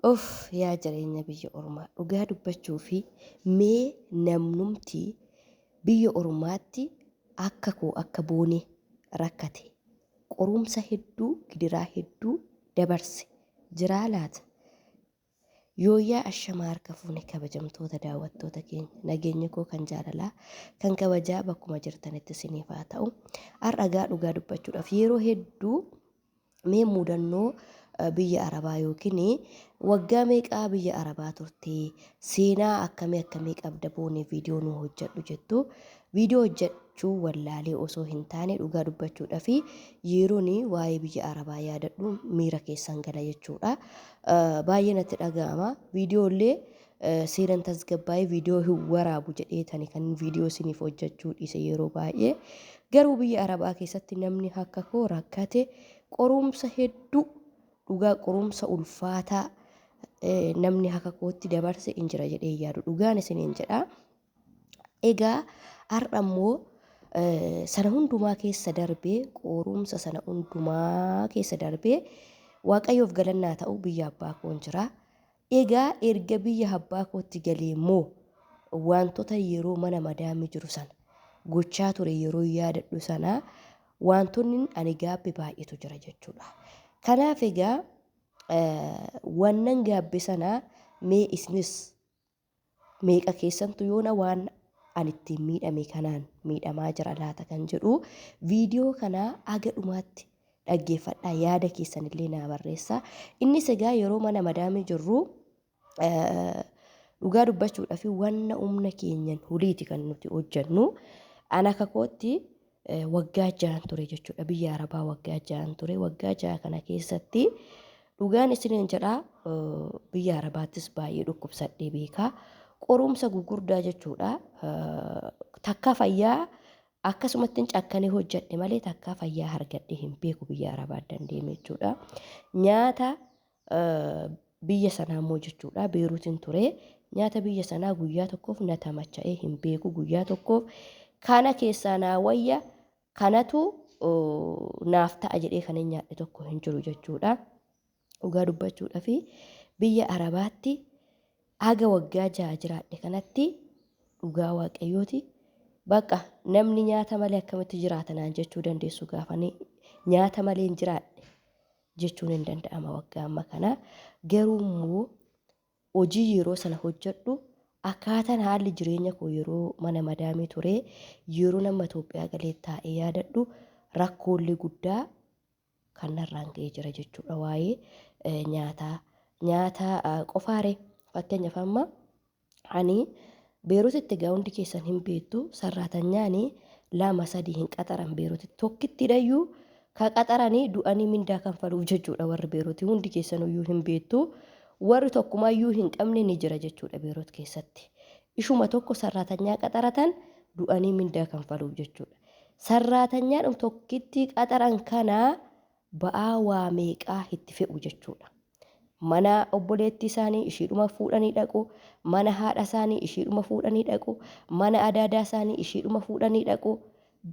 Uff yaa jireenya biyya ormaa dhugaa dubbachuufi mee namnumti biyya ormaatti akka koo akka boonee rakkate qorumsa hedduu gidiraa hedduu dabarse jiraa laata? Yooyyaa ashamaa harka fuune kabajamtoota daawwattoota keenya nageenya koo kan jaalalaa kan kabajaa bakkuma jirtanitti isiniif haa ta'u. Har'a gaa dhugaa dubbachuudhaaf yeroo hedduu mee mudannoo biyya Arabaa yookiin waggaa meeqaa biyya Arabaa turte, seenaa akkamii akkamii qabda boonee viidiyoo nu hojjedhu jettu. Viidiyoo hojjechuu wallaalee osoo hin taane dhugaa dubbachuudhaaf yeroon waa'ee biyya Arabaa yaadadhu miira keessan gala jechuudha. Baay'ee natti dhaga'ama. Viidiyoo illee seeran tasgabbaa'ee viidiyoo hin waraabu jedheetani kan viidiyoo isiniif hojjechuu dhiise yeroo baay'ee. Garuu biyya Arabaa keessatti namni akka koo rakkate qorumsa hedduu dhugaa qorumsa ulfaataa namni akka kootti dabarse hin jira jedhee yaadu dhugaan isiniin jedha. Egaa har'a immoo sana hundumaa keessa darbee qorumsa sana hundumaa keessa darbee Waaqayyoof galannaa ta'u biyya abbaa koon jira. Egaa erga biyya abbaa kootti galee immoo wantoota yeroo mana madaamii jiru sana gochaa ture yeroo yaadadhu sana wantoonni ani gaabbe baay'eetu jira jechuudha. Kanaaf egaa wannan gaabbe sana mee isinis meeqa keessantu yoona waan ani ittiin miidhame kanaan miidhamaa jira laata kan jedhu viidiyoo kana haga dhumaatti dhaggeeffadhaa yaada keessanillee naa barreessaa. Innis egaa yeroo mana madaamii jirru dhugaa dubbachuudhaaf wanna humna keenyan oliiti kan nuti hojjennu. Ani akka kootti waggaa 6 ture jechuudha. Biyya Arabaa waggaa 6 ture. Waggaa 6 kana keessatti dhugaan isiniin jedhaa biyya Arabaattis baay'ee dhukkubsadhee beekaa. Qorumsa gugurdaa jechuudha. Takka fayyaa akkasumatti cakkanee hojjedhe malee takka fayyaa argadhee hin beeku biyya Arabaa dandeeme jechuudha. Nyaata biyya sanaa immoo jechuudha Beeruutiin ture. Nyaata biyya sanaa guyyaa tokkoof na tamacha'ee hin beeku guyyaa tokkoof kana keessaa naa wayya kanatu naaf ta'a jedhee kan hin nyaadhe tokko hin jiru jechuudha. Dhugaa dubbachuudhaaf biyya Arabaatti haga waggaa 6 jiraadhe kanatti dhugaa Waaqayyooti. Bakka namni nyaata malee akkamitti jiraata naan jechuu dandeessu gaafanii nyaata malee hin jiraadhe jechuun hin danda'ama waggaa amma kana. Garuu immoo hojii yeroo sana hojjedhu akkaataan haalli jireenya koo yeroo mana madaamii ture yeroo nama Itoophiyaa galee taa'ee yaadadhu rakkoolee guddaa kan narraan ga'ee jira jechuudha waa'ee nyaataa. Nyaata qofaare fakkeenyaaf amma ani Beeruutitti egaa hundi keessan hin beektu sarraatanyaani 2 3 hin qaxaran Beeruutitti tokkittidhayyuu ka qaxaranii du'anii mindaa kanfaluuf jechuudha warri Beeruutii hundi keessanuyyuu hin beektu warri tokkumayyuu hin qabne ni jira jechuudha Beeruut keessatti. Ishuma tokko sarraatanyaa qaxaratan du'anii mindaa kanfaluuf jechuudha. Sarraatanyaadhum tokkitti qaxaran kana ba'aa waa meeqaa itti fe'u jechuudha. Mana obboleettii isaanii ishiidhuma fuudhanii dhaqu, mana haadha isaanii ishiidhuma fuudhanii dhaqu, mana adaadaa isaanii ishiidhuma fuudhanii dhaqu.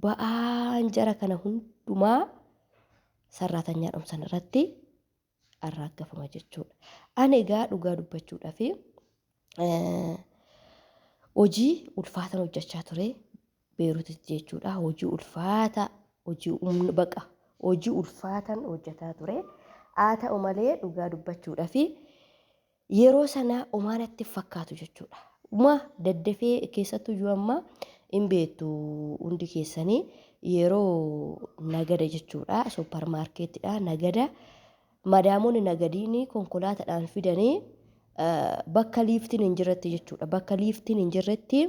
Ba'aan jara kana hundumaa sarraatanyaadhum sana irratti arraaggafama jechuudha. Ani egaa dhugaa dubbachuudhaaf hojii ulfaatan hojjechaa ture Beeruutitti jechuudha. Hojii ulfaata, hojii humna baqa, hojii ulfaatan hojjetaa ture. Haa ta'u malee dhugaa dubbachuudhaaf yeroo sana homaa natti fakkaatu jechuudha. Uma daddafee keessattuu iyyuu amma hin beektu hundi keessanii yeroo nagada jechuudha. Suupparmaarkeettidha nagada. Madaamonni nagadiin konkolaataadhaan fidanii bakka liiftiin hin jirretti jechuudha. Bakka liiftiin hin jirretti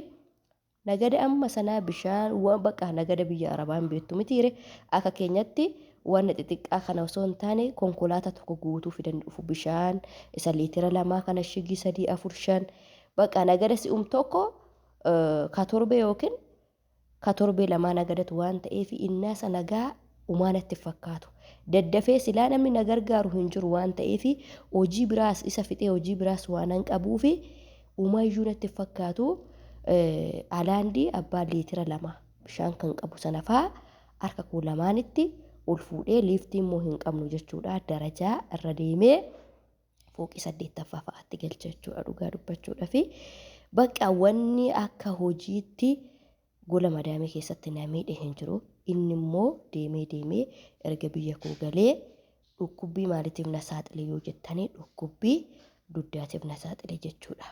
nagada amma sanaa bishaan waan bakka nagada biyya Arabaa hin beektu mitiire akka keenyatti waan xixiqqaa kana osoo hin taane konkolaataa tokko guutuu fidan dhufu bishaan isa liitira 2 kana shigii 3 4 5 bakka nagada si'um tokko ka torbee yookiin ka torbee 2 nagadatu waan ta'eef innaa sana gaa umaa natti fakkaatu. Daddafee silaa namni na gargaaru hin jiru waan ta'eef hojii biraas isa fixee hojii biraas waan an qabuuf umayyuu natti fakkaatu alaandii abbaan liitira 2 bishaan kan qabu sana faa harka koo lamaanitti ol fuudhee liiftii immoo hin qabnu jechuudha darajaa irra deemee Fooqii saddeettaffaa fa'aatti galcha jechuudha dhugaa dubbachuudhaaf. Bakka wanni akka hojiitti gola madaamii keessatti na miidhe hin jiru. Inni immoo deemee deemee erga biyya koo galee dhukkubbii maaliitiif na saaxile yoo jettanii dhukkubbii dugdaatiif na saaxile jechuudha.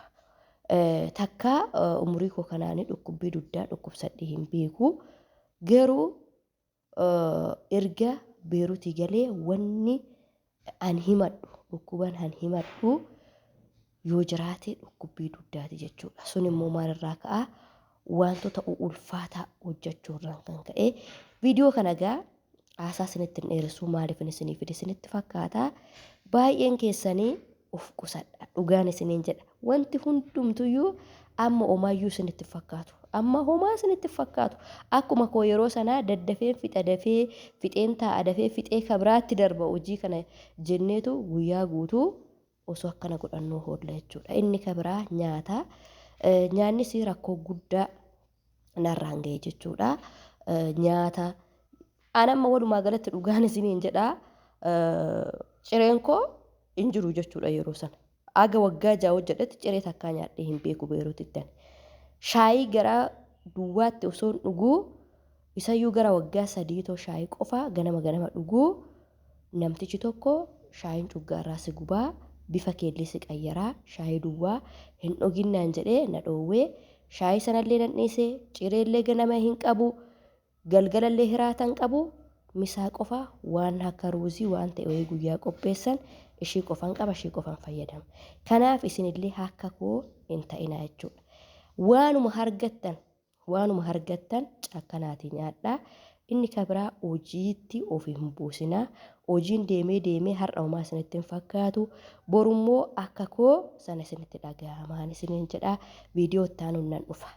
Takka umurii koo kanaanii dhukkubbii dugdaa dhukkubsadhee hin beeku. Garuu erga Beeruutii galee wanni an himadhu dhukkuban an himadhu yoo jiraate dhukkubbii dugdaati jechuudha. Sun immoo maalirraa ka'a? Wantoota ulfaataa hojjechuurraan kan ka'e. Viidiyoo kana egaa haasaa isinitti hin dheeressu maaliif isinii fide isinitti fakkaata. Baay'een keessanii of qusadha. Dhugaan isiniin jedha. Wanti hundumtuyyuu amma homaayyuu isinitti fakkaatu. Amma homaa isinitti fakkaatu. Akkuma koo yeroo sanaa daddafeen fixa dafee fixeen taa'a dafee fixee kabiraatti darba hojii kana jenneetu guyyaa guutuu osoo akkana godhannoo hoolla jechuudha. Inni kabiraa nyaata. Nyaannis rakkoo guddaa narraan ga'e jechuudha. Nyaata an amma walumaa galatti dhugaan isiniin jedhaa cireen koo hin jiru jechuudha yeroo sana. Aga waggaa 6 hojjedhetti ciree takkaa nyaadhee hin beeku Beeruutitti ani. Shaayii gara duwwaatti osoo hin dhuguu isayyuu gara waggaa 3 too shaayii qofa ganama ganama dhuguu namtichi tokko shaayiin cuggaarraa si gubaa bifa keellee si qayyaraa shaayii duwwaa hin dhuginnaan jedhee na dhoowwee shaayii sanallee nan dhiise cireellee ganama hin qabu galgalallee hiraata hin qabu misaa qofa waan akka ruuzii waan ta'e wayii guyyaa qopheessan ishii qofan qaba ishii qofan fayyadama. Kanaaf isinillee akka koo hin ta'inaa jechuudha. Waanuma argattan waanuma argattan cakkanaatii nyaadhaa. Inni ka biraa hojiitti of hin buusinaa. Hojiin deemee deemee har'a homaa isinitti hin fakkaatu. Borummoo akka koo sana isinitti dhaga'amaan isiniin jedha. Viidiyoo itti aanuun nan dhufa.